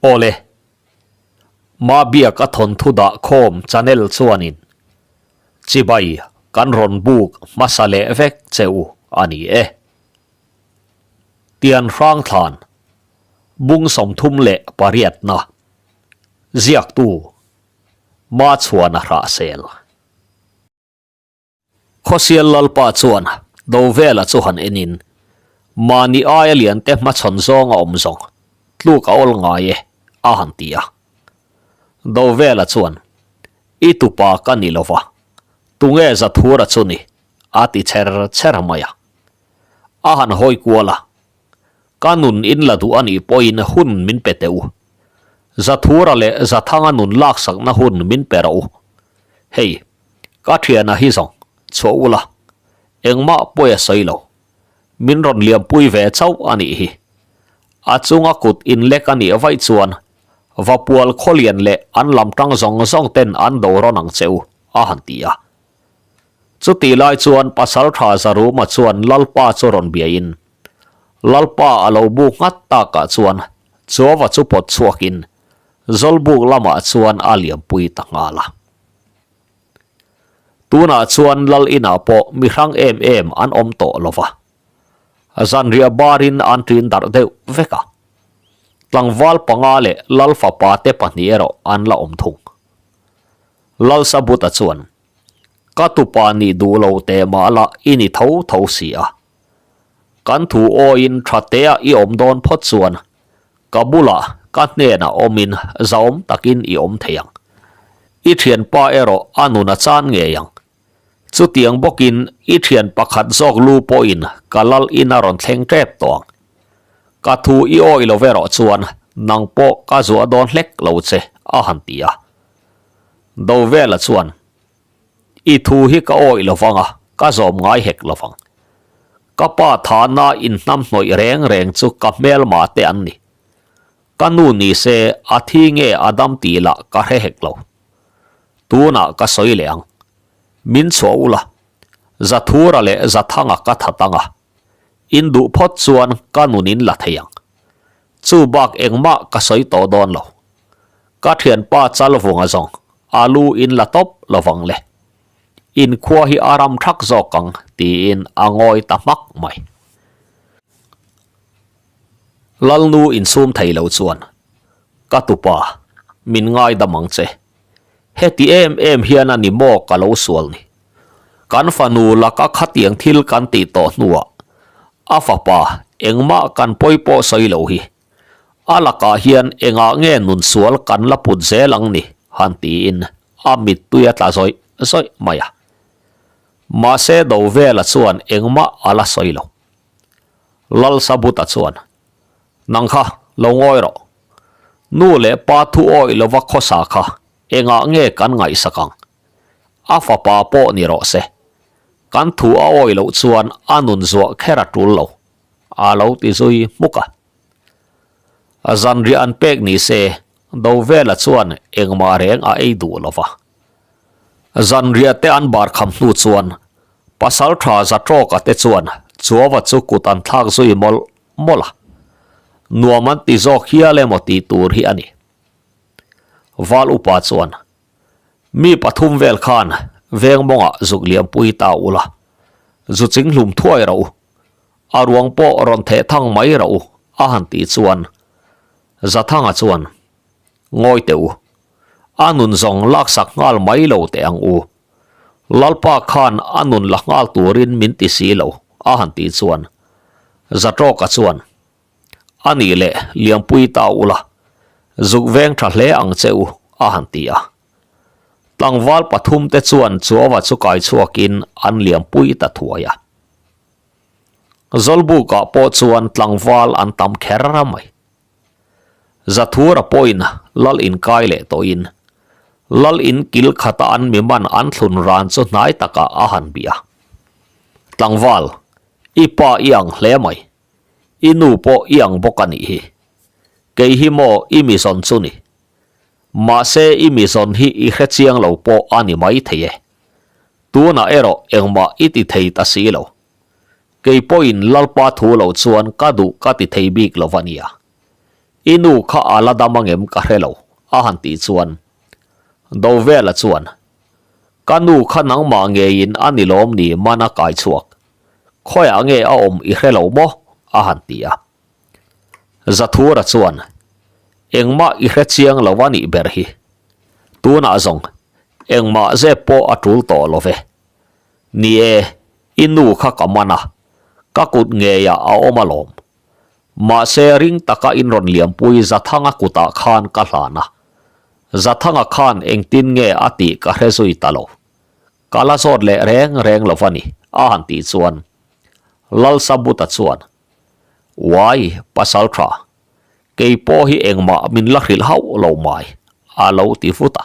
Awle, Mabiak a thawnthu dah khawm channel chuanin chibai kan rawn buk hmasa leh vek che u a ni e. Tian hrang thlan bung 38na ziaktu Machhuana Hrahsel. Khawsial Lalpa chuan Dovela chu han enin, Mahni aia liante hmachhawn zawng a awm zawng, tluk a awl ngai e, a han ti a. Dovela chuan, I tupa ka ni lova, tunge Zathura chu ni? a ti cher cher mai a. A han hawi kual a, Ka nun in la duh a nih pawhin hun min pe teh u. Zathura leh Zathanga nun laksakna hun min pe rawh u. Hei, Ka thiana hi zawng, chhuah ula, engmah pawi a sawi lo. Min rawn liampui ve chauh a nih hi. A chunga kut inlek a nih vaih chuan Vapual khawlian leh an lam tang zawng zawng ten an do rawn ang che u, a han ti a. Chutih lai chuan Pasaltha Zaruma chuan Lalpa chu rawn biain, Lalpa a lo buk nghat takah chuan Chuava chu pawt chhuakin Zawlbuk lamah chuan a liampui ta nghal a. Tunah chuan Lal inah pawh mi hrang em em an awm tawh lo va. Zanriah barin an ṭin darh deuh vek a. Tlangval panga leh Lal fapa te pahnih erawh an la awm thung. Lal Sabuta chuan, Ka tupa nih duh lo teh mah la i ni tho tho si a. Kan thu awiin ṭha tea i awm dawn phawt chuan Ka bulah ka hnenah awmin zahawm takin i awm thei ang. I thianpa erawh a nun a chan ngei ang. Chutiang bawkin i thian pakhat zawk lu pawhin ka lal in a rawn thleng tep tawh ang. Ka thu i awih lo erawh chuan nang pawh ka zuah dawn hlek lo che, a han ti a. Dovela chuan, I thu hi ka awih lo vang a, ka zawm ngai hek lo vang. Ka pa thahna inhnam hnawih reng reng chu ka hmelma te an ni. Ka nu ni se a thi nge a dam tih lah ka hre hek lo. Tunah ka sawi leh ang. Min chhuah ula, Zathura leh Zathanga ka that ang a, in duh phawt chuan ka nun in la thei ang. Chu bak engmah ka sawi tawh dawn lo. Ka thianpa Chalvunga zawng a lu in la tawp lovang le. In khua hi a ram thak zawk ang tiin a ngawi ta hmak mai. Lalnu insum thei lo chuan, Ka tupa, min ngaidam ang che. Heti em em hian a ni maw ka lo sual ni. Kan fanu laka khatiang thil kan tih tawh hnuah a fapa engmah kan pawi pawh sawi lo hi. A lakah hian engah nge nun sual kan la put zel ang ni? han tiin a mittui a tla zawih zawih mai a. Mahse Dovela chuan engmah a la sawi lo. Lalsabuta chuan, Nang kha, lo ngawi rawh. Nu leh pa thu awih lova khawsa kha engah nge kan ngaihsak ang? A fapa pawh ni rawh se. Kan thu a awih loh chuan a nun zuah kher a tul lo. A lo ti zui hmuk a. Zanriah an pek ni se, Dovela chuan engmah reng a ei duh lo va. Zanriah te an bar kham hnu chuan pasal tha Zatrawka te chuan Chuava chu kut an thlak zui mawlh mawlh a. Nuam an ti zawk hial emaw tih tur hi a ni. Val upa chuan, Mi pathum vel khan veng mawngah zuk liampui ta ula, zu chinghlum thuai rawh u. A ruang pawh rawn theh thang mai rawh u, a han tih chuan Zathanga chuan, Ngawi teh u, a nun zawng laksak nghal mai lo teh ang u. Lalpa khan a nun la nghal turin min ti si lo, a han tih chuan Zatawka chuan, A nih leh Liampui ta ula, zuk veng tha hle ang che u, a han ti a. Tlangval pathumte chuan Chuava chu kai chhuakin an Liampui ta thuai a. Zawlbukah pawh chuan tlangval an tam kher mai. Zathura pawhin lal inkai leh tawhin lal in kil khata an mi man an thlun ran chu hnai takah a han bih a. Tlangval, i pa i ang hle mai. I nu pawh i ang bawk a nih hi. Kei hi maw i mi zawn chu ni. Mahse i mi zawn hi i hrechiang lo pawh a ni mai thei e. Tunah erawh engmah i ti thei ta si lo. Kei pawhin Lalpa thu lo chuan ka duh ka ti thei bik lo va nia. I nu kha a la dam angem ka hre lo, a han tih chuan Dovela chuan, Ka nu kha nangmah ngeiin a ni lawm ni man a kai chhuak. Khawiah nge a awm i hre lo maw? a han ti a. Zathura chuan, Engmah i hre chiang lo a nih ber hi. Tunah zawng engmah zep pawh a tul tawh lo ve. Ni e, i nu kha ka man a, ka kut ngeiah a awm alawm. Mahse ring taka in rawn liampui Zathanga kutah khan ka hlan a. Zathanga khan engtin nge a tih ka hre zui ta lo. Ka la zawt leh reng reng lo va ni, a han tih chuan Lalsabuta chuan, Uai, pasal tha, kei pawh hi engmah min la hrilh hauh lo mai, a lo ti vut a.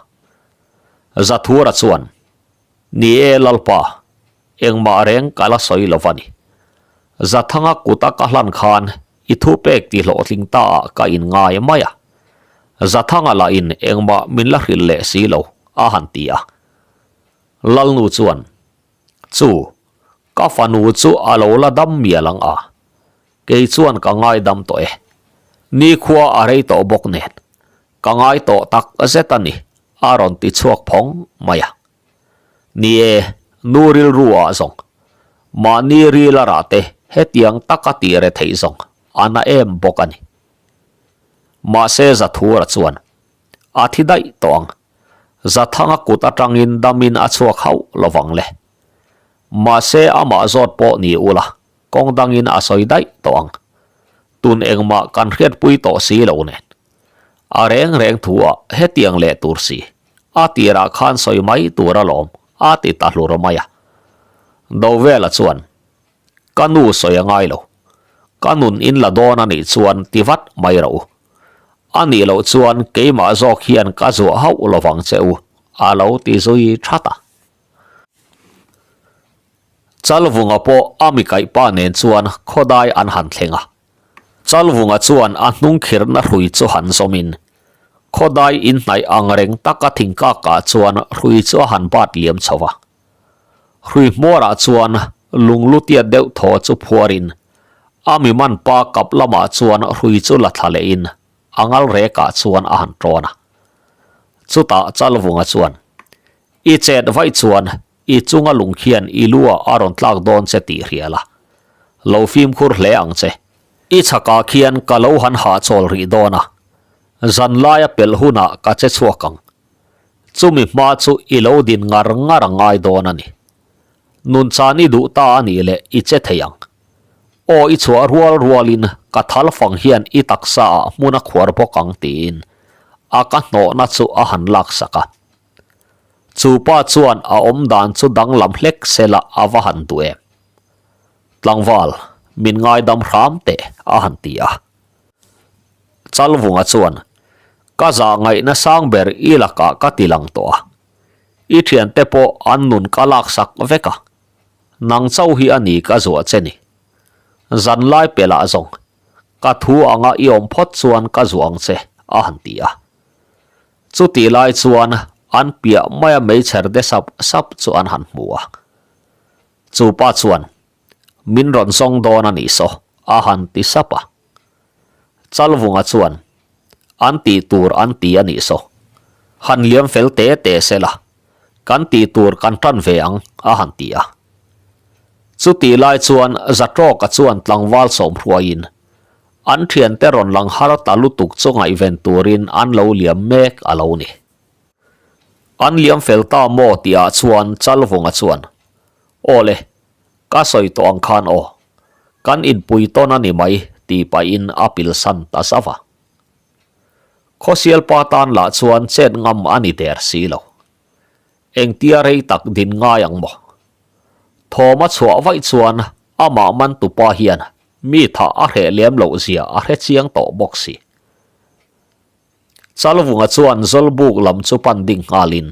Zathura chuan, Ni e Lalpa, engmah reng ka la sawi lo va ni. Zathanga kuta ka hlan khan i thupek ti hlawhtling ta ah ka in ngai mai a. Zathanga lah in engmah min la hrilh leh si lo, a han ti a. Lalnu chuan, Chu, ka fanu chu a lo la dam mial ang a, kei chuan ka ngaidam tawh e. Nikhua a rei tawh bawk nen, ka ngai tawh tak zet a ni, a rawn ti chhuak phawng mai a. Ni e, nu rilru ah zawng, mahni ril a rah te hetiang taka tih re theih zawng a na em bawk a ni. Mahse Zathura chuan a thi daih tawh ang, Zathanga kut atangin damin a chhuak hauh lovang le. Mahse amah zawt pawh ni ula, kawng dangin a sawi daih tawh ang. Tun engmah kan hriatpui tawh si lo nen. A reng reng thu ah hetiang leh tur si, a tirah khan sawi mai tur alawm, a ti ta hlur mai a. Dovela chuan, Ka nu sawi a ngai lo. Ka nun in la dawn a nih chuan ti vat mai rawh u. A nih loh chuan keimah zawk hian ka zuah hauh lovang che u, a lo ti zui that a. Chalvunga pawh a mi kaihpa nen chuan khawdai an han thleng a. Chalvunga chuan a hnung khirhna hrui chu han zawmin, khawdai inhnaih ang reng taka thingkakah chuan hrui chu a han bat liam chho va. Hrui hmuarah chuan lunglu tiat deuh thaw chu phuarin, a mi man pa kap lamah chuan hrui chu la thla lehin a ngal rekah chuan a han tawn a. Chutah Chalvunga chuan, I chet vaih chuan I chunga lung khian i lu-ah a rawn tlak dawn che tih hrial a. Lo fimkhur hle ang che. I chhakah khian ka lo han hahchawl rih dawn a. Zan laia pelh hunah ka che chhuak ang. Chumi hma chu i lo din ngar ngar a ngai dawn a ni. Nunchan i duh ta a nih leh i che thei ang. Aw i chhuah rual rualin ka thal fang hian i taksa ah hmun a khuar bawk ang tiin a ka hnawhna chu a han laksak a. Chu pa chuan a awm dan chu danglam hlek sela a va han duh em? Tlangval, min ngaidam hram teh a han ti a. Chalvunga chuan, Ka zah ngaihna sang ber i lakah ka ti lang tawh a. I thiante pawh an nun ka laksak vek a. Nang chauh hi a ni ka zuah che ni. Zanlai pelah zawng, ka thu anga i awm phawt chuan ka zuah ang che, a han ti a. Chutih lai chuan an piah maia meichher de sap sap chu an han hmu a. Chu pa chuan, Min rawn zawng dawn a nih saw, a han ti sap a. Chalvunga chuan, An tih tur an ti a nih saw. Han liam fel te te se la, kan tih tur kan tan ve ang, a han ti a. Chutih lai chuan Zatrawka chuan tlangval sawmhruaiin An thiante rawn lang har ta lutuk chu ngaihven turin an lo liam mek a lo ni. An liam fel ta maw tihah chuan Chalvunga chuan, Aw le, ka sawi tawh ang khan aw, kan inpui tawn a ni mai tih pahin a pilsan ta zauh a. Khawsialpa tan lah chuan chet ngam a ni der si lo. Engtia rei tak din ngai ang maw? Thawm a chhuah vaih chuan amah mantupa hian Mi thah a hreh lem loh zia a hre chiang tawh bawk si. Chalvunga chuan Zawlbuk lam chu pan ding nghalin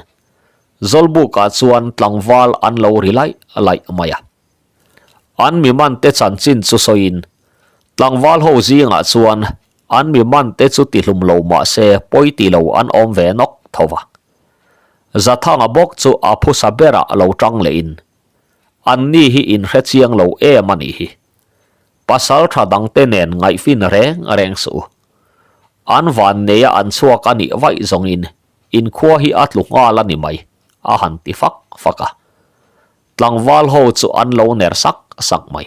Zawlbukah chuan tlangval an lo ri laih laih mai a. An mi mante chanchin chu sawiin tlangval ho zingah chuan an mi mante chu tihlum lo mah se pawi ti lo an awm ve nawk tho va. Zathanga bawk chu a phusa berah lo tang lehin Anni hi inhre chiang lo em a nih hi. Pasal tha dangte nen ngaihfin reng reng suh u. An vanneia an chhuak a nih vaih zawngin in khua hi a tlu nghal a ni mai, a han ti fak fak a. Tlangval ho chu an lo ner sak sak mai.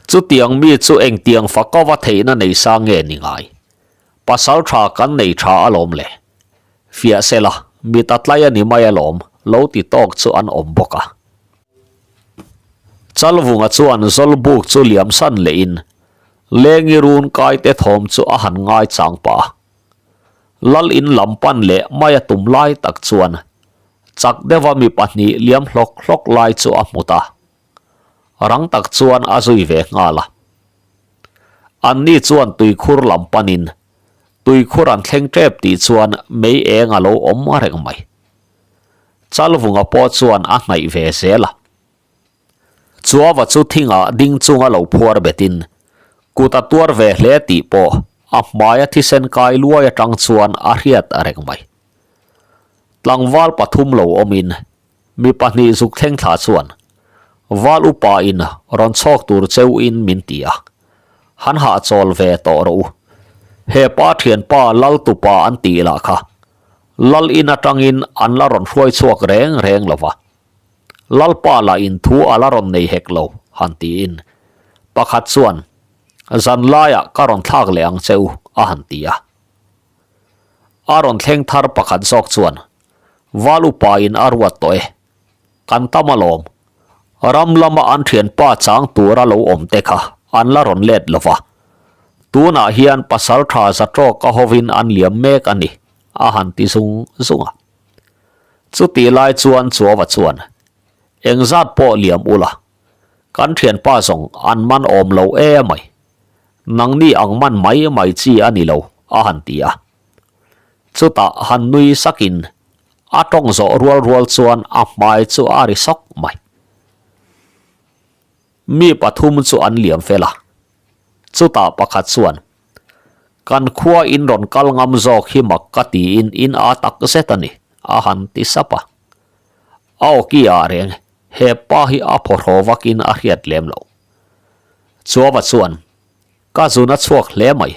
Chutiang mi chu engtiang fakova theihna nei sa nge ni ngai? Pasal tha kan nei tha alawm le. Fiah sela, mit a tlai a ni mai alawm, lo ti tawk chu an awm bawk a. Chalvunga chuan Zawlbuk chu liam san lehin Lengi run kaite thawm chu a han ngai chang pah a. Lal in lam pan leh mai a tum lai tak chuan chak deuha mi pahnih liam hlawk hlawk lai chu a hmu ta. Rang tak chuan a zui ve nghal a. Anni chuan tuikhur lam panin tuikhur an thleng tep tih chuan mei eng a lo awm reng mai. Chalvunga pawh chuan a hnaih ve zel a. Chuava chu thingah ding chunga lo phuar betin kut a tuar ve hle tih pawh a hmaia thisen kai luai atang chuan a hriat reng mai. Tlangval pathum lo awmin mi pahnih zuk thleng thla chuan Val upa in rawn chhawk tur cheu in min ti a, han hahchawl ve tawh rawh u. He pa thianpa Lal tupa an tih lah kha Lal in atangin an la rawn hruai chhuak reng reng lo va. Lalpa lah in thu a la rawn nei hek lo, han tiin pakhat chuan, Zan laiah ka rawn thlak leh ang che u, a han ti a. A rawn thleng thar pakhat zawk chuan, Val upa in a ruat tawh e. Kan tam alawm. Ram lama an thianpa chang tura lo awm te kha an la rawn let lo va. Tunah hian pasal tha zatrawk a hovin an liam mek a ni, a han ti zung zung a. Chutih lai chuan Chuava chuan, Engzat pawh liam ula, kan thianpa zawng an man awm lo e mai. Nangni ang man mai mai chi a ni lo, a han ti a. Chutah han nui sakin a tawng zawh rual rual chuan a hmai chu a ri sawk mai. Mi pathum chu an liam fel a, chutah pakhat chuan, Kan khua in rawn kal ngam zawk hi mak ka tiin in a tak zet a ni, a han ti sap a. A awki ah reng he pa hi a phawhraw vakin a hriat lem loh. Chuava chuan, Ka zun a chhuak hle mai,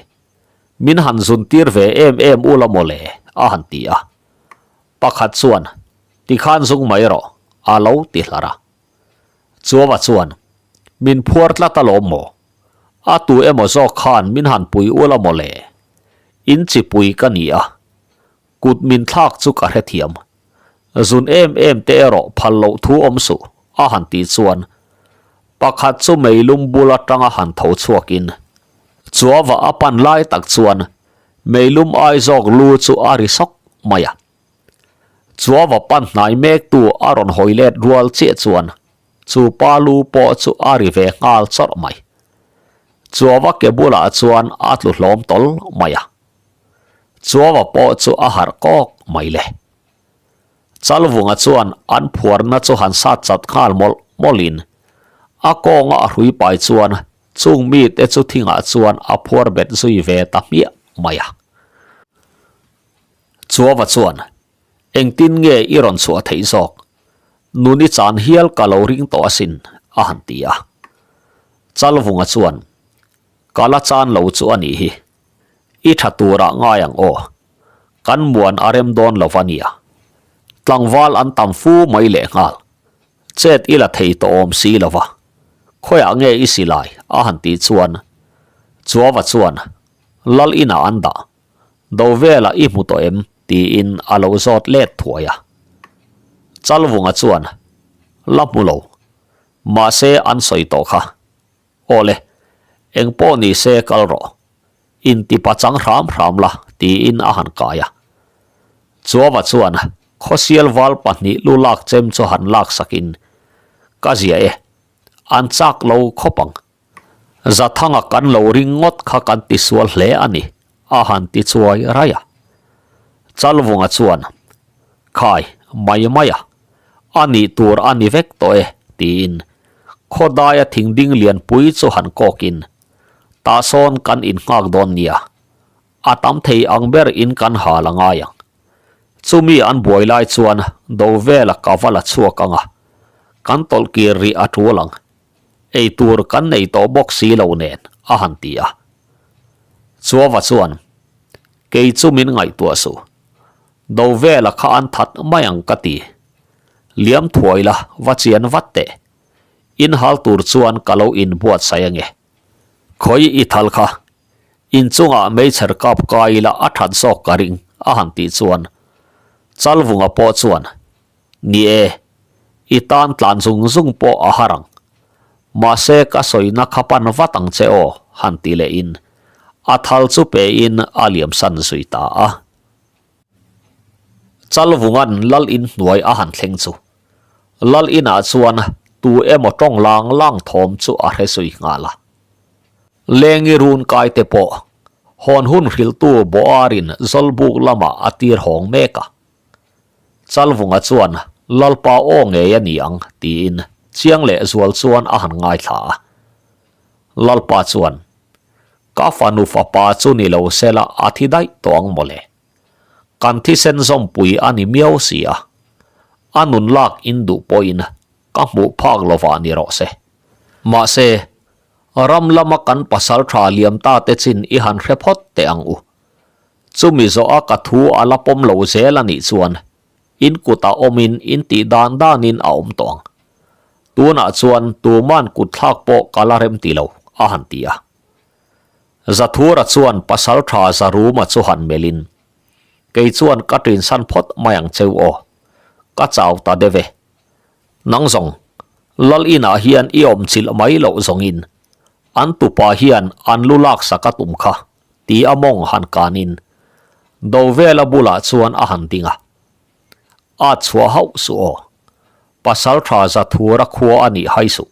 Min han zun tir ve em em ula maw le? a han ti a. Pakhat chuan, Tikhan zung mai rawh, a lo ti hlar a. Chuava chuan, Min phuar tlat alawm maw? A tu emaw zawk khan min han pui ula maw le? In chipui ka ni a, kut min thlak chu ka hrethiam. Zun em em te erawh phal loh thu awm suh, a han tih chuan pakhat chu meilum bul atanga han tho chhuakin Chuava a pan lai tak chuan meilum ai zawk lu chu a ri sawk mai a. Chuava pan hnai mektu a rawn hawi let rual chiah chuan chu pa lu pawh chu a ri ve nghal chawrh mai. Chuava ke bulah chuan a tlu hlawm tawl mai a. Chuava pawh chu a harh kawk mai le. Chalvunga chuan an phuarna chu han sat chat nghal mawlh mawlhin a kawnga a hrui pai chuan chung mite chu thingah chuan a phuar bet zui ve ta hmiah mai a. Chuava chuan, Engtin nge i rawn chhuah theih zawk? Nun i chan hial ka lo ring tawh asin, a han ti a. Chalvunga chuan, Ka la chan lo chu a nih hi. I tha turah ngai ang aw. Kan muan a rem dawn lo va nia. Tlangval an tam fu mai lehnghal. Chet i la thei tawh awm si lo va. Khawiah nge i silai? a han tih chuan Chuava chuan Lal inah an dah. Do velah i hmu tawh em? tiin a lo zawt let thuai a. Chalvunga chuan La hmu lo. Mahse an sawi tawh kha. Awle, eng pawh ni se kal rawh. Intipa chang hram hram la, tiin a han kai a. Chuava chuan khawsial val pahnih lu lak chem chu han lak sakin, Ka zia e, an chak lo khawp ang. Zathanga kan lo ring ngawt kha kan tisual hle a ni, a han ti chuai raih a. Chalvunga chuan, Khai, mai mai a, a nih tur a ni vek tawh e, tiin khawdaia thing ding lianpui chu han kawkin, Tah sawn kan innghak dawn nia, a tam thei ang ber in kan hal a ngai ang. Chumi an buai lai chuan do vela ka va la chhuak ang a, kan tawlh kir rih a tul ang. Ei tur kan nei tawh bawk si lo nen, a han ti a. Chuava chuan. Kei chu min ngaihtuah suh. Do vela kha an that mai ang ka ti. Liam thuai la, va chian vat teh. In hal tur chuan ka lo inbuatsaih ange. Khawi i thal kha. Inchungah meichher kap kai ila a that zawk ka ring, a han tih chuan Chalvunga pawh chuan, Ni e, i tan tlan zung zung pawh a har ang. Mahse ka sawina kha pan vat ang che aw, han ti lehin a thal chu pein a liamsan zui ta a. Chalvunga'n lal in hnuai a han thleng chu lal inah chuan tu emaw tawng lang lang thawm chu a hre zui nghal a. Lengi run kai te pawh hawn hun hrilhtu Boarin Zawlbuk lamah a tir hawng mek a. Chalvunga chuan Lalpa aw ngei a ni ang tiin chiang leh zual chuan a han ngaithla a. Lalpa chuan, Ka fanu fapa chu ni lo sela a thi daih tawh ang mawle. Kan thisen zawmpui a ni miau si a, a nun lak in duh pawhin ka hmuh phak lovah ni rawh se. Mahse, ram lama kan pasal tha liam ta te chin i han hre phawt teh ang u. Chumi zawha ka thu a la pawm lo zel a nih chuan in kutah awmin in tih dan danin a awm tawh ang. Tunah chuan tuman kut thlak pawh ka la rem ti lo, a han ti a. Zathura chuan pasal tha Zaruma chu han melhin, Kei chuan ka ṭinsan phawt mai ang cheu aw, ka chau ta deuh e. Nang zawng, Lal inah hian i awm chilh mai loh zawngin an tupa hian an lu laksak a tum kha, ti a mawng han kanin Dovela bulah chuan a han ding a. A chhuah hauh suh aw. Pasal tha Zathura khua a nih hai suh.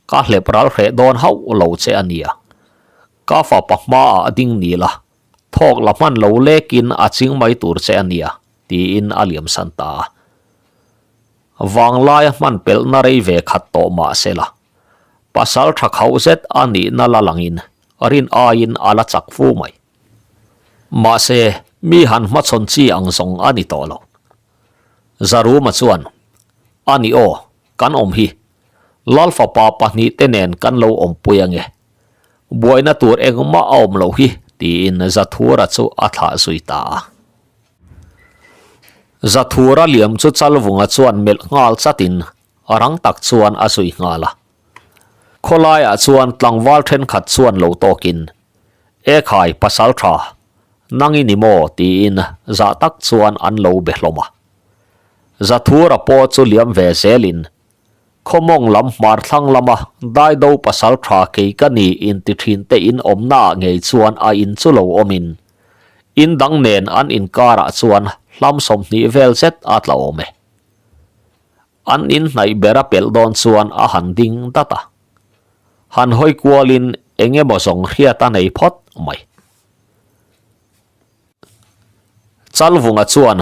Ka hlep ral hreh dawn hauh lo che a nia. Ka fapa hmaah a ding ni la, thawk la hman lo lekin a ching mai tur che a nia, tiin a liamsan ta a. Vanglaia hman pelhna rei ve khat tawh mah se la, pasal tha khauh zet a nihna la langin rin aiin a la chak fu mai. Mahse, mi han hmachhawn chi ang zawng a ni tawh lo. Zaruma chuan, A ni aw, kan awm hi. Lal fapa pahnihte nen kan lo awmpui ange. Buaina tur engmah a awm loh hi, tiin Zathura chu a thlah zui ta a. Zathura liam chu Chalvunga chuan melh nghal chatin rang tak chuan a zui nghal a. Khawlaiah chuan tlangval thenkhat chuan lo tawkin, E khai, pasal tha, nang i ni maw? tiin zah tak chuan an lo be hlawm a. Zathura pawh chu liam ve zelin, Khawmawng lam hmar thlang lama Daido pasal tha kei ka ni inti thin te in awmnaah ngei chuan a in chu lo awmin, in dang nen an inkarah chuan hlam 20 vel zet a tla awm e. An in hnaih ber a pelh dawn chuan a han ding dat a. Han hawi kualin eng emaw zawng hriat a nei phawt mai. Chalvunga chuan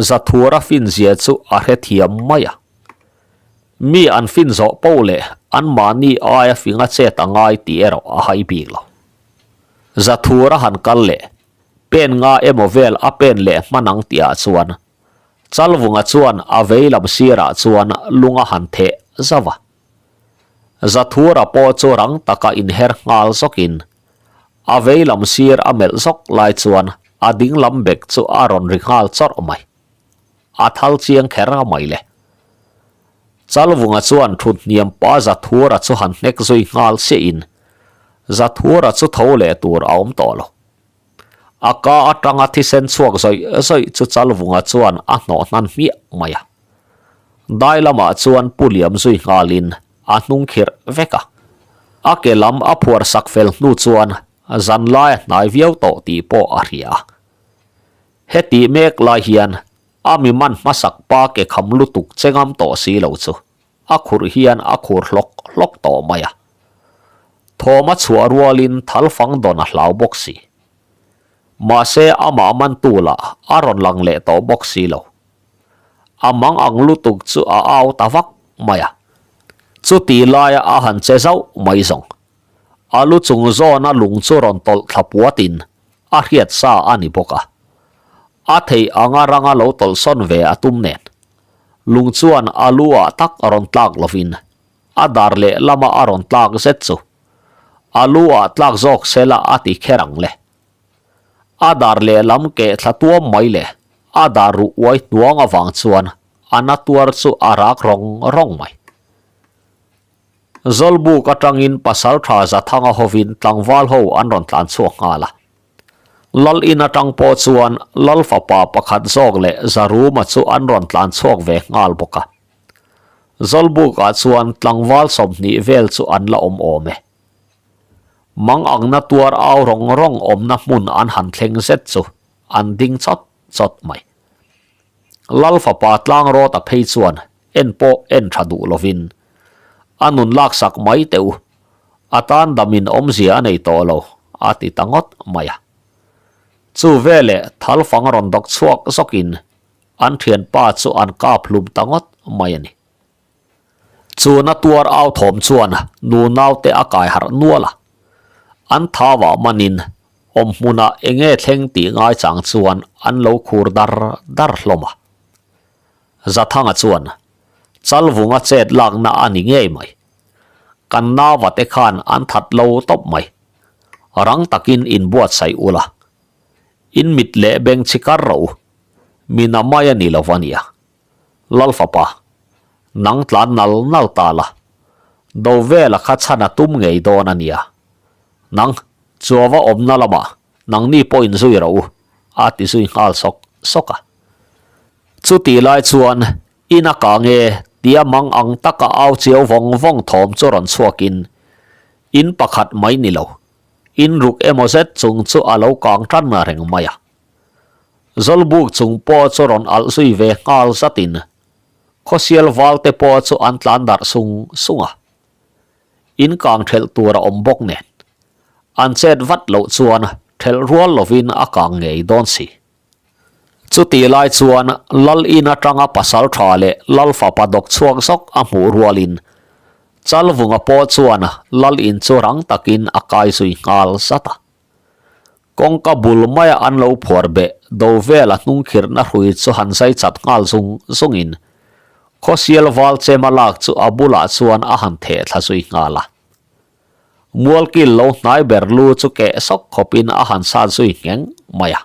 Zathura finzia chu a hrethiam mai a. Mi an fin zawh poh leh anmahni aia finga chet a ngai tih erawh a hai bik lo. Zathura han kal leh pen nga emaw vel a pen leh hman ang tihah chuan Chalvunga chuan a vei lam sirah chuan lung a han theh zauh a. Zathura pawh chu rang taka inher nghal zawkin a vei lam sir a melh zawk lai chuan a ding lam bek chu a rawn ri nghal chawrh mai. A thal chiang kher mai le. Chalvunga chuan thut hniam pa Zathura chu han hnek zui nghal chiahin Zathura chu tho leh tur a awm tawh lo. A ka atanga thisen chhuak zawih zawih chu Chalvunga chuan a hnawh hnan hmiah mai a. Dai lamah chuan pu liam zui nghalin a hnung khirh vek a. A ke lam a phuar sak fel hnu chuan zan lai a hnai viau tawh tih pawh a hria a. Hetih mek lai hian a mi man hmasak pa ke kham lutuk che ngam tawh si lo chu a khurh hian a khur hlawk hlawk tawh mai a. Thawm a chhuah rualin thal fang dawn a hlau bawk si. Mahse amah mantu lah a rawn lang leh tawh bawk si lo. A mang ang lutuk chu a au ta vak mai a. Chuti laia a han che zauh mai zawng. A lu chung zawna lung chu rawn tawlh thla puatin a hriat sa a ni bawk a. A theih anga ranga lo tawlh sawn ve a tum nen. Lung chuan a lu ah tak rawn tlak lovin a dar leh lama a rawn tlak zet chu a lu ah tlak zawk sela a ti kher ang le. A dar lehlam keh thla tuam mai leh a dar ruh uai hnuang avang chuan a na tuar chu a rak rawng rawng mai. Zawlbuk atangin Pasaltha Zathanga hovin tlangval ho an rawn tlan chhuak nghal a. Lal in atang pawh chuan Lal fapa pakhat zawk leh Zaruma chu an rawn tlan chhuak ve nghal bawk a. Zawlbukah chuan tlangval 20 vel chu an la awm awm e. Mang angna tuar au rawng rawng awmna hmun an han thleng zet chu an ding chawt chawt mai. Lal fapa Tlangrawta phei chuan En pawh en tha duh lovin a nun laksak mai teh u, a tan damin awmzia a nei tawh lo, a ti ta ngawt mai a. Chu veleh thalfang rawn dawk chhuak zawkin an thianpa chu an kap hlum ta ngawt mai a ni. Chu na tuar au thawm chuan nu naute a kai harh nual a, an thauah manin awm hmunah enge thleng tih ngai chang chuan an lo khur dar dar hlawm a. Zathanga chuan, Chalvunga chet lakna a ni ngei mai. Kan nauva te khan an that lo tawp mai. Rang takin inbuatsaih ula. In mit leh beng chhi kar rawh u. Mina mai a ni lo va nia. Lalfapa, nang tlan nal nal ta la. Do vela kha chhan a tum ngei dawn a nia. Nang, chuava awmna lamah nangni pawh inzui rawh u, a ti zui nghal sawk sawk a. Chutih lai chuan in a kang e tia mang ang taka au chiau vawng vawng thawm chu rawn chhuakin in pakhat mai ni lo, in ruk emaw zet chung chu a lo kang tan reng mai a. Zawlbuk chung pawh chu rawn alh zui ve nghal zatin khawsial val te pawh chu an tlan darh sung sung a. In kang thelh tur a awm bawk nen an chet vat loh chuan thelh rual lovin a kang ngei dawn si. Chutih lai chuan Lal in atanga pasal tha leh Lal fapa dawk chhuak zawk a hmuh rualin Chalvunga pawh chuan Lal in chu rang takin a kai zui nghal zat a. Kawngka bul maia an lo phuar beh do vela hnungkhirhna hrui chu han zai chat nghal zung zungin Khawsial val chema lak chu a bulah chuan a han theh thla zui nghal a. Mualkil lo hnai ber lu chu keh sawk khawpin a han sat zui ngheng mai a.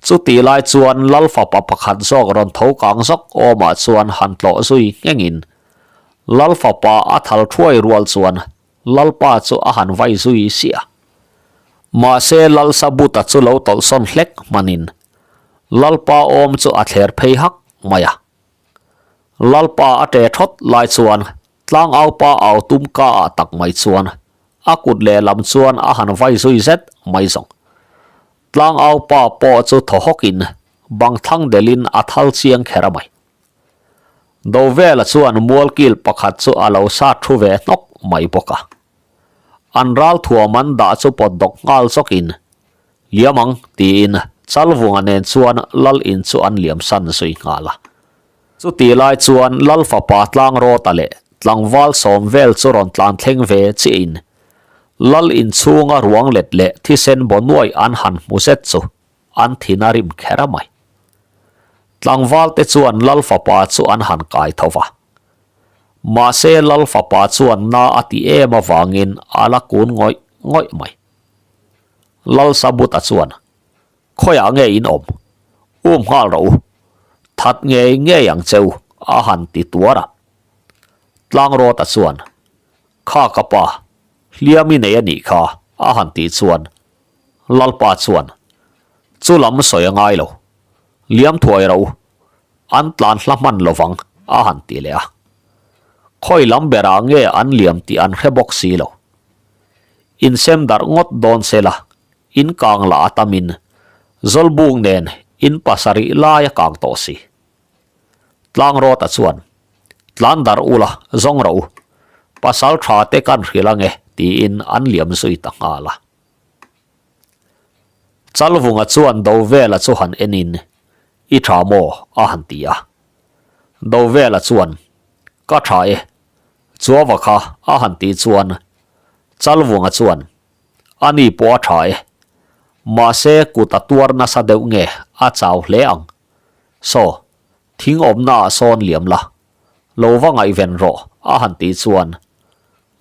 Chutih lai chuan Lal fapa pakhat zawk rawn tho kang zawk awmah chuan han tlawh zui nghengin Lal fapa a thal thuai rual chuan Lalpa chu a han vai zui siah. Mahse Lal Sabuta chu lo tawlhsawn hlek hmanin Lalpa awm chu a thler phei hak mai a. Lalpa a ṭe thawt lai chuan Tlangaupa au tum ka ah tak mai chuan a kut lehlam chuan a han vai zui zet mai zawng. Tlangaupa pawh chu thaw hawkin bang thlang delhin a thal chiang kher a mai. Dovela chuan mualkil pakhat chu a lo sat thu ve hnawk mai bawk a. An ral thuam an dah chu pawt dawk nghal zawkin Liam ang tiin Chalvunga nen chuan Lal in chu an liam san zui nghal a. Chutih lai chuan Lal fapa Tlangrota leh tlangval sawm vel chu rawn tlan thleng ve chiahin Lal in chhunga ruang let leh thisen baw nuai an han hmu zet chu an thin a rim kher a mai. Tlangval te chuan Lal fapa chu an han kai tho va. Mahse Lal fapa chuan na a ti em avangin a la kun ngawih ngawih mai. Lal Sabuta chuan, Khawiah nge in awm? Um nghal rawh u. That ngei ngei ang che u, a han ti tuar a. Tlangrawta chuan, Kha ka pa, hliam i nei a nih kha, a han tih chuan Lalpa chuan, Chu lam sawi a ngai lo. Liam thuai rawh u. An tlan hla hman lo vang, a han ti leh a. Khawi lam berah nge an liam tih an hre bawk si lo. Insem darh ngawt dawn se la, in kang lah a tamin, Zawlbuk nen in pasarih lai a kang tawh si. Tlangrawta chuan, Tlan darh ula, zawng rawh u. Pasal tha te kan hrilh ange, tiin an liam zui ta nghal a. Chalvunga chuan Dovela chu han enin, I tha maw? a han ti a. Dovela chuan, Ka tha e, Chuava kha a han tih chuan Chalvunga chuan, A ni pawh a tha e. Mahse kut a tuar nasa deuh nge a chau hle ang. Saw, thing awmna ah sawn liam la. Lo va ngaihven rawh a han tih chuan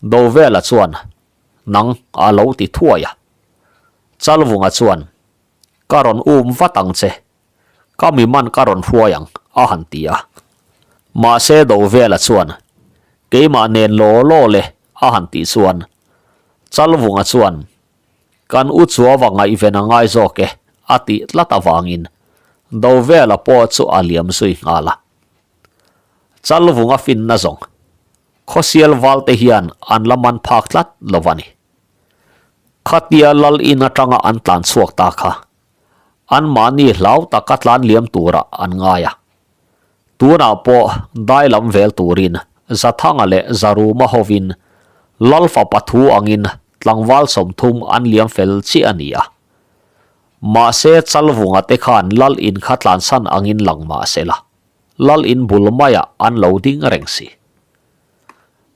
Dovela chuan, Nang a lo ti thuai a. Chalvunga chuan. Ka rawn um vat ang che. Ka mi man ka rawn hruai ang, a han ti a. Mahse Dovela chuan, Keimah nen law law le, a han tih chuan, Chalvunga chuan, Kan u Chuava ngaihven a ngai zawk e, a tih tlat avangin Dovela pawh chu a liam zui nghal a. Chalvunga finna zawng, Khawsial valte hian an la man phak tlat lo a ni. Khatia lal in atanga an tlan chhuak ta kha, anmahni hlau taka tlan liam turah an ngai a. Tunah pawh dai lam vel turin Zathanga leh Zaruma hovin lal fapa thu angin tlangval 30 an liam fel chiah a ni a. Mahse Chalvunga te khan lal in kha tlansan angin lang mah se la, lal in bul maiah an lo ding reng si.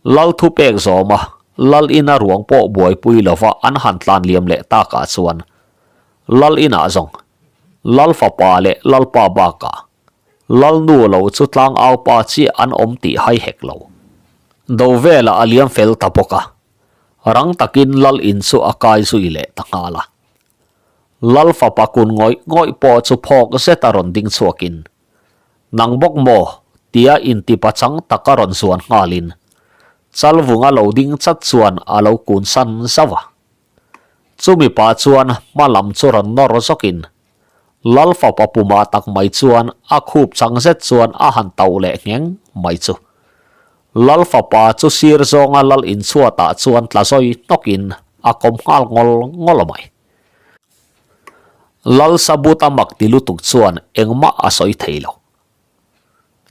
Lal thu pek zawma lal ina ruang pawh buaipui lova an han tlan liam leh takah chuan lal inah zawng lal fapa leh lalpa bakah lal nu lo chu tlangau pa chiah an awm tih hai hek lo. Do velah a liam fel ta bawk a, rang takin lal in chu a kai zui leh ta nghal a. Lal fapa kun ngawih ngawih pawh chu phawk zeta rawn ding chhuakin Nang bawk maw? tia intipa chang taka rawn zuan nghalin Chalvunga lo ding chat chuan a lo kun san zauh a. Chumi pah chuan hma lam chu rawn nawr zawkin Lal fapa pumah tak mai chuan a khup chang zet chuan a han tauh leh ngheng mai chu. Lal fapa chu sir zawnga lal inchhuatah chuan tla zawi hnawkin a kawm nghal ngawl ngawl mai. Lal Sabuta mak ti lutuk chuan engmah a sawi thei lo.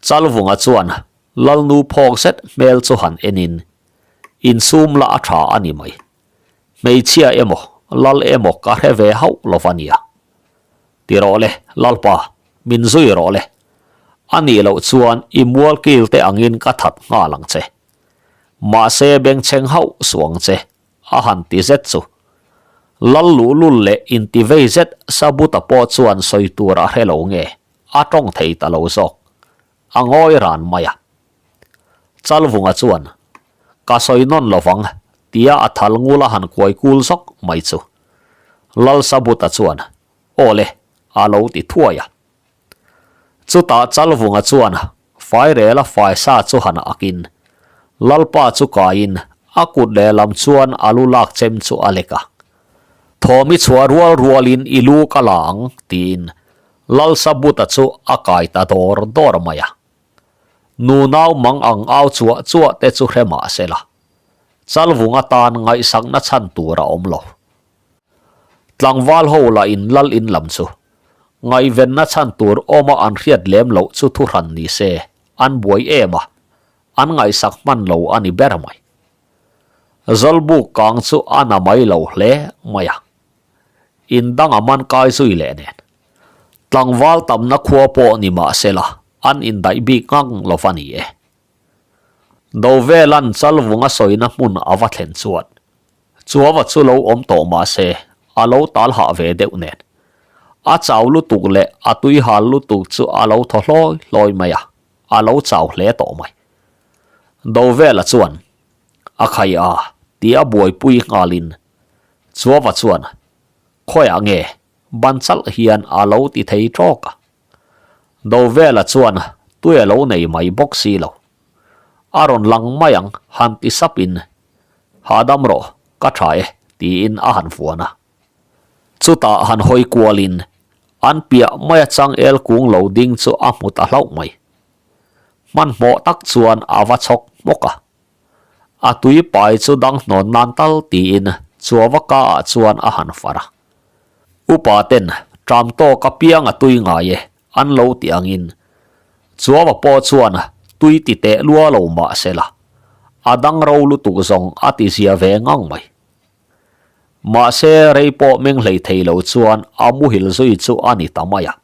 Chalvunga chuan Lalnu phawk zet hmel chu han enin, Insum la a tha a ni mai. Hmeichhia emaw, Lal emaw ka hre ve hauh lo va nia. Ti rawh le, Lalpa, min zui rawh le. A nih loh chuan i mualkil te angin ka that nghal ang che. Mahse bengchheng hauh suh ang che. A han ti zet chu. Lal luhlul leh inti vei zet Sabuta pawh chuan sawi tur a hre lo nge, a tawng thei ta lo zawk. A ngawi ran mai a. Chalvunga chuan, Ka sawi nawn lo vang, tia a thal ngul a han kuai kul zawk mai chu. Lal Sabuta chuan, Aw le, a lo ti thuai a. Chutah Chalvunga chuan fairela faisa chu han akin, Lalpa chu kaiin a kut lehlam chuan a lu lak chem chu a lek a. Thawm i chhuah rual rualin i lu ka la ang, tiin Lalsabuta chu a kai ta dawr dawr mai a. Nunau mang ang au chuah chuah te chu hre mah se la, Chalvunga tan ngaihsakna chhan tur a awm lo. Tlangval ho lah in lal in lam chu ngaihvenna chhan tur awma an hriat lem loh chu thuhran ni se an buai em a, an ngaihsak hman lo a ni ber mai. Zawlbuk kang chu a na mai lo hle mai a, in dang a man kai zui leh nen. Tlangval tamna khua pawh ni mah se la an indaih bik ngang lo va ni e. Dovelan Chalvunga sawina hmun a va thlen chuan Chuava chu lo awm tawh mah se a lo tal hah ve deuh nen. A chau lutuk leh a tui hal lutuk chu a lo thaw hlawi hlawi mai a, a lo chau hle tawh mai. Dovela chuan a khai a ti a buaipui nghalin Chuava chuan khawiah nge ban chalh hian a lo ti thei tawk a. Dovela chuan tui a lo nei mai bawk si lo. A rawn lang mai ang han ti sapin Hahdam rawh, ka tha e, tiin a han vuan a. Chutah han hawi kualin an piah maia changel kung lo ding chu a hmu ta hlauh mai. Hmanhmawh tak chuan a va chhawk hmawk a. A tui pai chu dang hnawn nan tal tiin chuava ka ah chuan a han far a. Upa ten ṭam tawk apiang a tui ngai e an lo ti angin chuava pawh chuan tui ti teh lua lo mah se la, a dang ro lutuk zawng a ti zia ve ngang mai. Mahse rei pawh meng hlei thei lo chuan a muhil zui chu a ni ta mai a.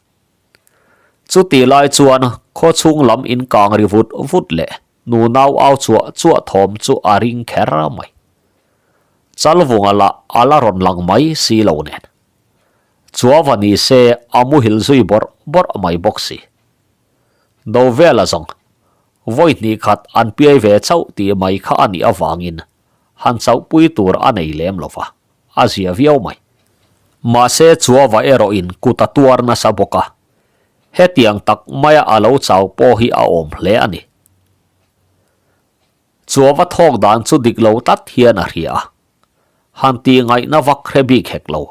Chutih lai chuan khaw chhung lam inkang ri vut vut leh nunau au chuah chuah thawm chu a ring kher mai. Chalvunga lah a la rawn lang mai si lo nen. Chuava ni se a muhil zui bawrh bawrh mai bawk si. Dovela zawng vawi hnih khat an piai ve chauh tih mai kha a nih avangin han chauhpui tur a nei lem lo va, a zia viau mai. Mahse Chuava erawhin kut a tuar nasa bawk a, hetiang tak maia a lo chau pawh hi a awm hle a ni. Chuava thawk dan chu dik lo tlat hian a hria a, han tih ngaihna vak hre bik hek lo.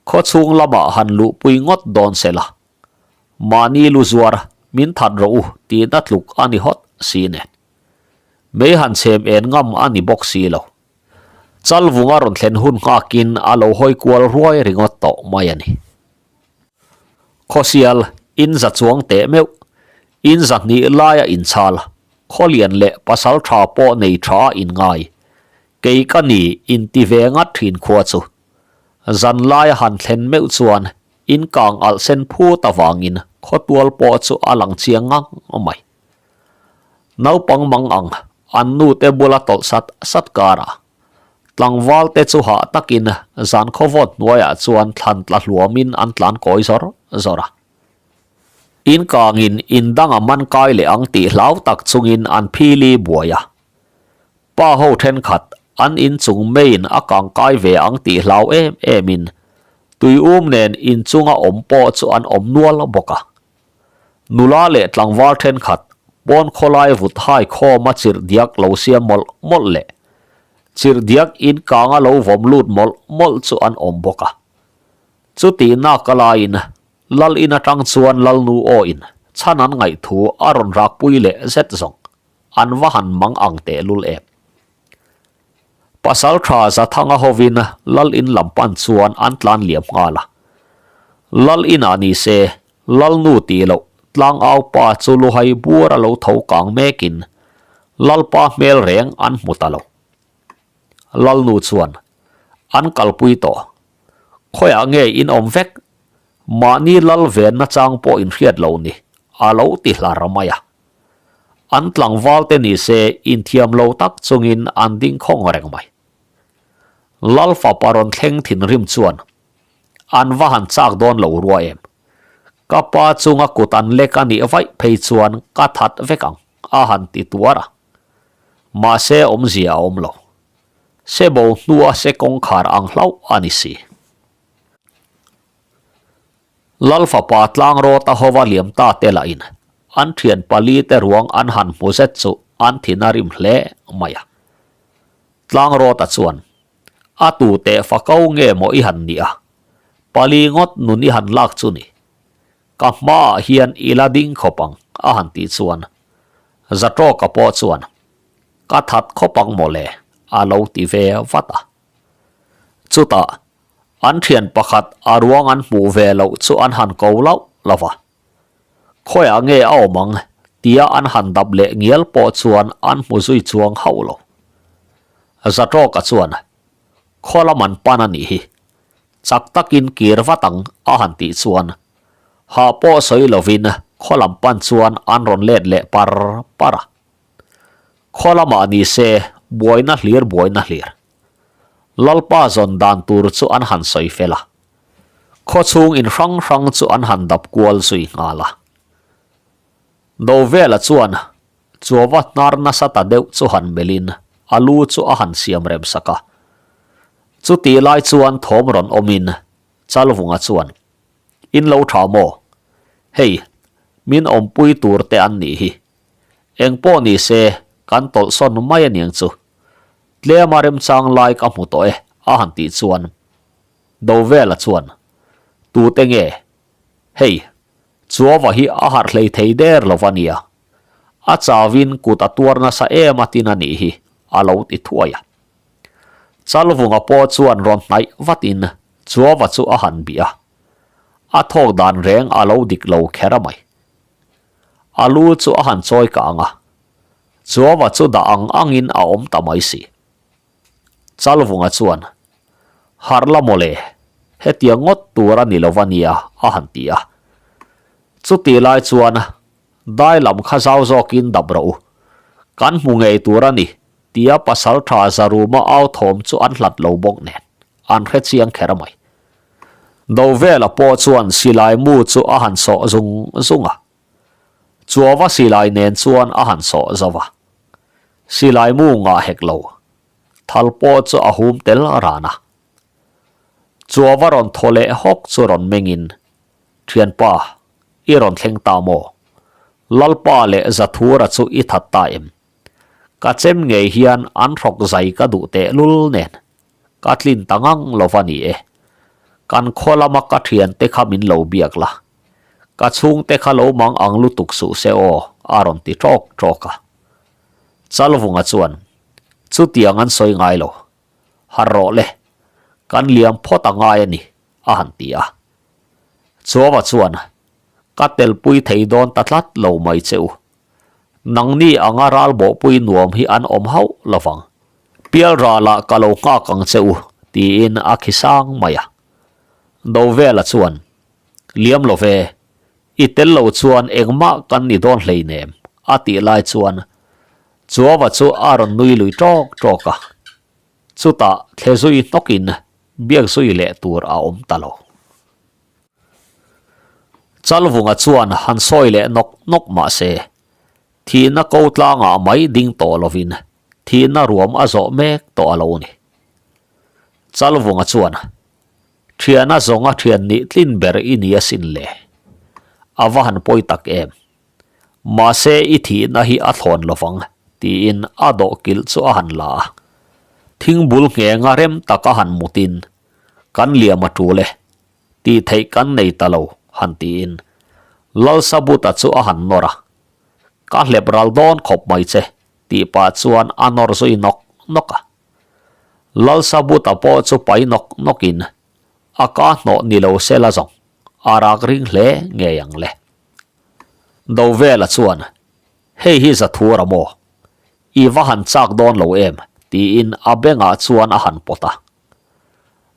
Khawchhung lamah han luhpui ngawt dawn se la, mahni lu zuar min that rawh u tihna tluk a ni hawt si nen. Mei han chhem en ngam a ni bawk si lo. Chalvunga rawn thlen hun nghakin a lo hawi kual ruai ringawt tawh mai a ni. Khawsial, in za chuang teh meuh, in za hnih laia inchhal, khawlian leh pasal tha pawh nei tha a inngai, kei ka ni inti ve ngat thin khua chu. Zan laia han thlen meuh chuan in kang alh sen phut avangin khawtual pawh chu a lang chiang ngang mai. Naupang mang ang an nute bula tawlh sat sat karah tlangval te chu hah takin zan khawvawt hnuaiah chuan thlan tla hluamin an tlan kawi zawr zawr a. In kangin in dang a man kai leh ang tih hlau tak chungin an phili buai a. Pa ho thenkhat an inchung meiin a kang kai ve ang tih hlau em emin tuium nen inchunga awm pawh chu an awm nual bawk a. Nula leh tlangval thenkhat pawn khawlai vut hai khawma chirh diak lo siam mawlh mawlh leh chirh diak in kanga lo vawm lut mawlh mawlh chu an awm bawk a. Chutih nak a laiin Lal in atang chuan Lalnu aw in chhan an ngaih thu a rawn rakpui leh zet zawng an va han mang ang tehlul em. Pasal tha Zathanga hovin Lal in lam pan chuan an tlan liam nghal a. Lal inah ni se, Lalnu tih loh tlangau pa chu luhai bur a lo tho kang mekin Lalpa hmel reng an hmu ta lo. Lalnu chuan, An kalpui tawh. Khawiah nge in awm vek? Mahni lal venna chang pawh in hriat lo ni, a lo ti hlar mai a. An tlangval te ni se inthiam lo tak chungin an ding khawng reng mai. Lal fapa rawn thleng thinrim chuan an va han chak dawn lo rua em. Ka pa chunga kut an lek a nih vaih phei chuan ka that vek ang a han ti tuar a. Mahse awmzia a awm lo. Se bo hnua se kawngkhar ang hlauh a ni si. Lal fapa Tlangrota hova liam ta te lahin an thian pali te ruang an han hmu zet chu an thin a rim hle mai a. Tlangrota chuan, A tu teh fa ko nge maw i han nih a? Pali ngawt nun i han lak chu ni. Ka hmaah hian i la ding khawp ang, a han tih chuan Zatawka pawh chuan, Ka that khawp ang mawle, a lo ti ve vat a. Chutah An thian pakhat a ruang an hmuh ve loh chu an han ko lauh lo va. Khawiah nge a awm ang tia an han dap leh ngial pawh chuan an hmu zui chuang hauh lo. Zatawka chuan, Khaw lam an pan a nih hi. Chak takin kir vat ang a han tih chuan hah pawh sawi lovin khaw lam pan chuan an rawn let leh par par a. Khaw lamah ni se buaina hlir buaina hlir. Lalpa zawn dan tur chu an han sawi fel a, khawchhung in hrang hrang chu an han dap kual zui nghal a. Dovela chuan Chuava hnar nasa ta deuh chu han melhin a lu chu a han siam rem sak a. Chutih lai chuan thawm rawn awmin Chalvunga chuan, In lo tha maw? Hei, min awmpui tur te an nih hi. Engpawh ni se, kan tawlhsawn mai aniang chu. Tlema remchang lai ka hmu tawh e, a han tih chuan Dovela chuan, Tute nge? Hei, Chuava hi a harh hlei thei der lo va nia. A chauin kut a tuar nasa em a tin a nih hi, a lo ti thuai a. Chalvunga pawh chuan rawn hnaih vatin Chuava chu a han bih a. A thawk dan reng a lo dik lo kher a mai. A lu chu a han chawi kang a, Chuava chu dah ang angin a awm ta mai si. Chalvunga chuan, Harh la mawle, hetiang ngawt tur a ni lo va nia, a han ti a. Chutih lai chuan, Dai lam kha zau zawkin dap rawh u. Kan hmu ngei tur a ni, tia pasaltha Zaruma au thawm chu an hlat lo bawk nen, an hre chiang kher mai. Dovela pawh chuan silai mu chu a han sawh zung zung a. Chuava silai nen chuan a han sawh zo va. Silai mu ngah hek lo. Thal pawh chu a hum tel ran a. Chuava rawn thaw leh hawk chu rawn mengin, Thianpa, i rawn thleng ta maw? Lalpa leh Zathura chu i that ta em? Ka chem ngei hian an hrawk zai ka duh teh lul nen, ka tlin ta ngang lo va ni e. Kan khaw lama ka thiante kha min lo biak la, ka chhungte kha lo mang ang lutuk suh se aw, a rawn ti ṭawk ṭawk a. Chalvunga chuan, Chutiang an sawi ngai lo. Har rawh le, kan liam phawt a ngai a ni, a han ti a. Chuava chuan, Ka telpui thei dawn ta tlat lo mai che u. Nangni anga ralbawhpui nuam hi an awm hauh lo vang. Pialralah ka lo nghak ang che u, tiin a khi sang mai a. Dovela chuan, Liam lo ve, i tel lo chuan engmah kan ni dawn hleinem, a tih lai chuan Chuava chu a rawn nui lui ṭawk ṭawk a. Chutah thle zui hnawkin biak zui leh tur a awm ta lo. Chalvunga chuan han sawi leh nawk nawk mah se, thihna ko tlangah mai ding tawh lovin thihna ruam a zawh mek tawh a lo ni. Chalvunga chuan, Thiana zawnga thian nih tlin ber i ni asin le. A va han pawi tak em. Mahse i thihna hi a thlawn lovang, tiin a dawhkilh chu a han la a. Thingbul nghenga rem taka han mutin, Kan liam a tul e, tih theih kan nei ta lo, han tiin Lalsabuta chu a han nawr a. Ka hlep ral dawn khawp mai che, tih pah chuan a nawr zui nawk nawk a. Lalsabuta pawh chu pai nawk nawkin a ka hnawh ni lo se la zawng, a rak ring hle ngei ang le. Dovela chuan, Hei hi Zathura maw? I va han chak dawn lo em? tiin a bengah chuan a han pawt a.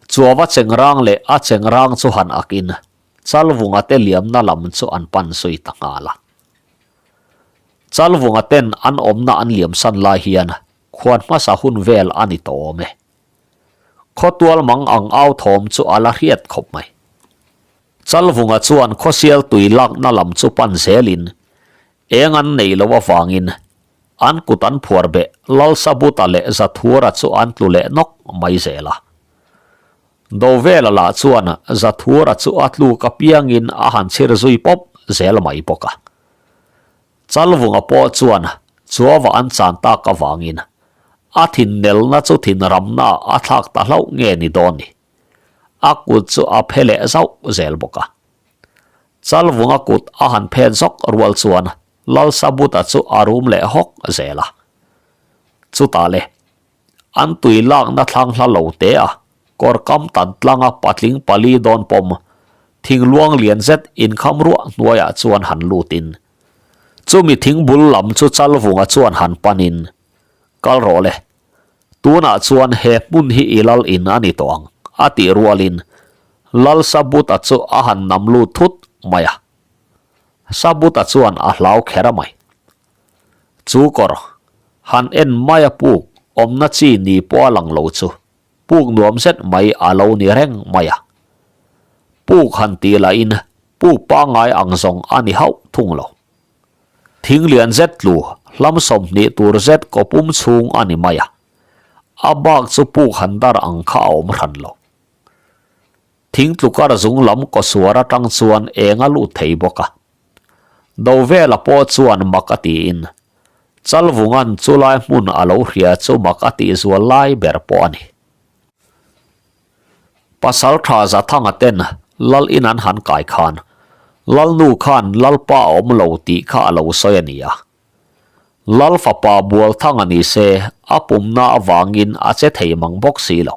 Chuava chengrang leh a chengrang chu han akin Chalvunga te liamna lam chu an pan zui ta nghal a. Chalvunga ten an awmna an liamsan lai hian khuan hmasa hun vel a ni tawh awm e. Khawtual mang ang au thawm chu a la hriat khawp mai. Chalvunga chuan khawsial tui lakna lam chu pan zelin eng an neih loh avangin an kut an phuar beh Lalsabuta leh Zathura chu an tlu leh nawk mai zel a. Dovela lah chuan Zathura chu a tluk apiangin a han chhir zui pawp zel mai bawk a. Chalvunga pawh chuan chuava an chan tak avangin a thin nelna chu thin ramna a thlak ta hlauh nge ni dawn ni. A kut chu a phe leh zauh zel bawk a. Chalvunga kut a han phet zawk rual chuan Lalsabuta chu a rum leh hawk zel a. Chutah le, an tui lakna thlang hla lo te a, kawr kam tan tlanga patling pali dawn pawm, thingluang lian zet inkham ruah hnuaiah chuan han lutin, chumi thingbul lam chu Chalvunga chuan han panin, Kal rawh le, Tunah chuan he hmun hi i lal in a ni tawh ang, a tih rualin Lal Sabuta chu a han nam lut thut mai a. Sabuta chuan a hlau kher a mai. Chu kawr, han en mai a puk awmna chi ni pawh a lang lo chu puk nuam zet mai a lo ni reng mai a. Puk han tih lahin puk pangngai ang zawng a ni hauh thung lo. Thing lian zet tlu hlam 20 tur zet kaw pum chhung a ni mai a, a bak chu puk han dar ang kha a awm hran lo. Thing tlu kar zung lam kaw suar atang chuan eng a lut thei bawk a. Dovela pawh chuan mak a tiin, Chalvungan chulai hmun a lo hria chu mak a tih zual lai ber pawh a ni. Pasal tha Zathanga ten Lal in an han kai khan Lalnu khan Lalpa a awm lo tih kha a lo sawi a ni a. Lal fapa Bualthanga ni se a pumna avangin a che thei mang bawk si lo.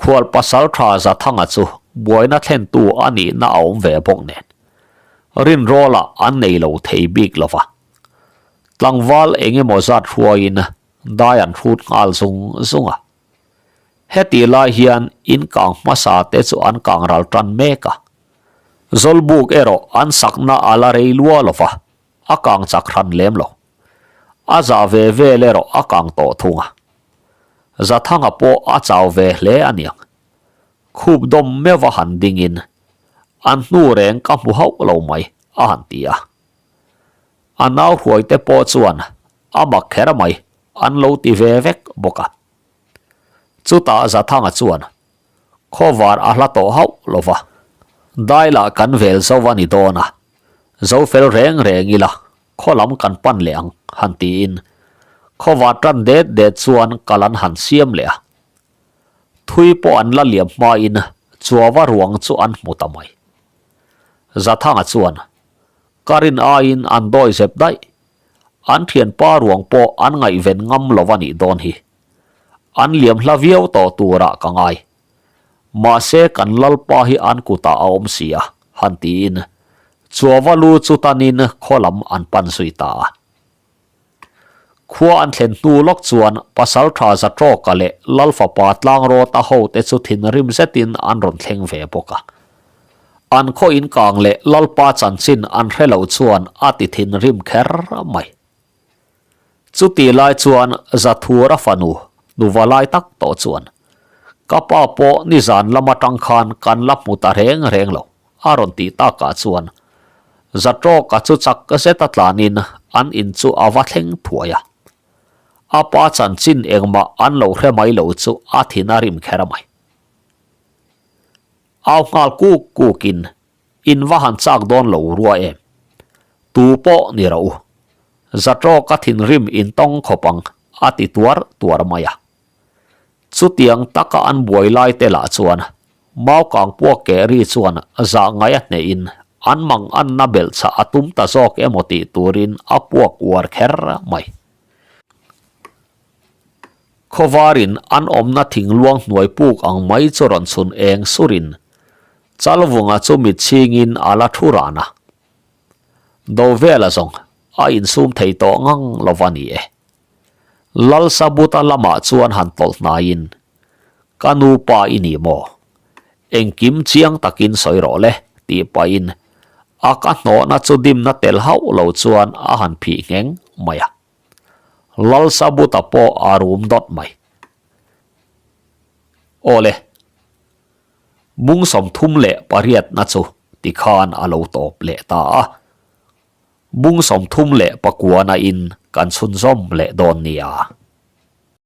Khual pasal tha Zathanga chu buaina thlentu a nihna a awm ve bawk nen rinrawlah an nei lo thei bik lo va. Tlangval eng emaw zat hruaiin dai an hrut nghal zung zung a. Hetih lai hian in kang hmasa te chu an kang ral tan mek a. Zawlbuk erawh an sakna a la rei lua lo va, a kang chak hran lem lo. A za ve vel erawh a kang tawh thung a. Zathanga pawh a chau ve hle a niang. Khup dawm meuh a han dingin, An hnu reng ka hmu hauh lo mai, a han ti a. A nau hruaite pawh chuan a mak kher mai an lo ti ve vek bawk a. Chutah Zathanga chuan. Khawvar a hla tawh hauh lo va, dailah kan vel zo a ni dawn a, zo fel reng reng ila khaw lam kan pan leh ang han tiin khawvar tan det det chuan kal an han siam leh a. Thui pawh an la liam hmain Chuava ruang chu an hmu ta mai. Zathanga chuan ka rin aiin an dawi zep daih, an thianpa ruang pawh an ngaihven ngam lo a nih dawn hi. An liam hla viau tawh turah ka ngai. Mahse kan Lalpa hi an kutah a awm si a, han tiin Chuava lu chu tanin khaw lam an pan zui ta a. Khua an thlen hnu lawk chuan Pasaltha Zatrawka leh Lalfapa Tlangrawta hote chu thinrim zetin an rawn thleng ve bawk a. An khaw inkang leh Lalpa chanchin an hre lo chuan a ti thinrim kher mai. Chuti lai chuan Zathura fanu nuva lai tak tawh chuan, Ka pa pawh nizan lam atang khan kan la hmu ta reng reng lo, a rawn tih takah chuan Zatrawka chu chak zeta tlanin an in chu a va thleng thuai a. A pa chanchin engmah an lo hre mai lo chu a thin a rim kher mai. Au nghal kuk kukin In va han chak dawn lo rua em? Tu pawh ni rawh u. Zatrawka thinrim in tawng khawp ang, a ti tuar tuar mai a. Chutiang taka an buai lai te lah chuan Maukang puak keh ri chuan zah ngai a hnehin an mang anna belhchhah a tum ta zawk emaw tih turin a puak uar kher mai. Khawvarin an awmna thingluang hnuai puk ang mai chu rawn chhun eng surin Chalvunga chu mit chhingin a la thu ran a. Dovela zawng a insum thei tawh ngang lo va ni e. Lalsabuta lamah chuan han tawlh hnaiin, Ka nupa i ni maw? Engkim chiang takin sawi rawh le, tih pahin a ka hnawhna chu dimna tel hauh lo chuan a han phih ngheng mai a. Lalsabuta pawh a rum dawt mai. Aw le. Bung 38 na chu tikhan a lo tawp leh ta a. Bung 39 na in kan chhunzawm leh dawn nia.